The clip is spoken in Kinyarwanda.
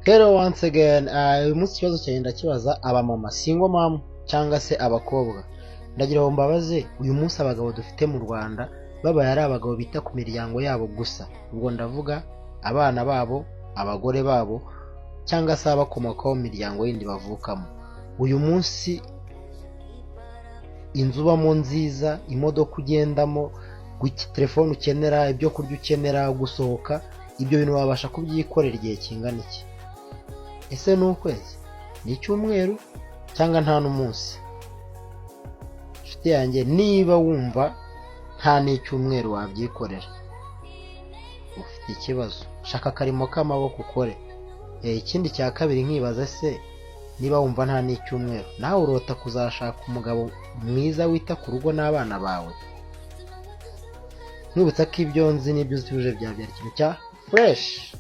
Hello once again. Uyu munsi ikibazo cyanjye ndakibaza abamama, single mom cyangwa se abakobwa. Ndagira ngo mbabaze, uyu munsi abagabo dufite mu Rwanda babaye ari abagabo bita ku miryango yabo gusa, ubwo ndavuga abana babo, abagore babo cyangwa se abakomokaho mu miryango yindi bavukamo. Uyu munsi inzu ubamo nziza, imodoka ugendamo, telefone ukenera, ibyo kurya ukenera, gusohoka, ibyo bintu wabasha kubyikorera igihe kingana iki? Ese ni ukwezi, ni icyumweru cyangwa nta n'umunsi? Inshuti yanjye, niba wumva nta n'icyumweru wabyikorera, ufite ikibazo. Shaka akarimo k'amaboko ukore. Ikindi cya kabiri nkibaza, se niba wumva nta n'icyumweru, nawe urota kuzashaka umugabo mwiza wita ku rugo n'abana bawe? Nkwibutsa ko ibyo nzi n'ibyo uzi byabyara ikintu cya fresh.